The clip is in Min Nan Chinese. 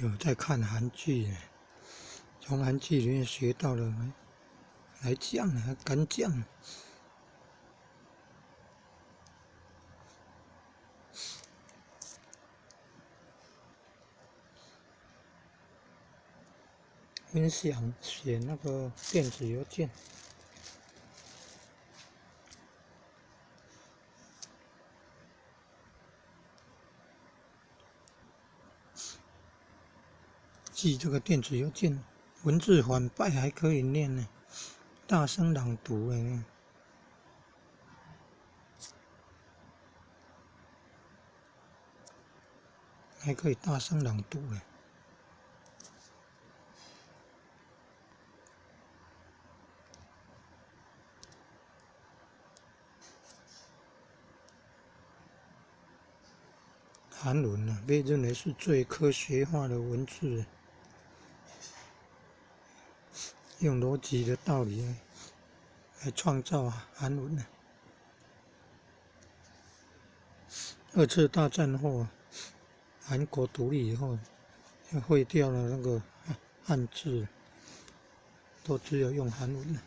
有在看韓劇，從韓劇裡面學到了來講，還敢講。分享寫那個電子郵件。寄這個電子郵件，文字反敗還可以念呢，大聲朗讀誒，還可以大聲朗讀誒。韓文啊，被認為是最科學化的文字。用邏輯的道理來創造韓文。二次大戰後，韓國獨立以後，就廢掉了那個漢字，都只有用韓文。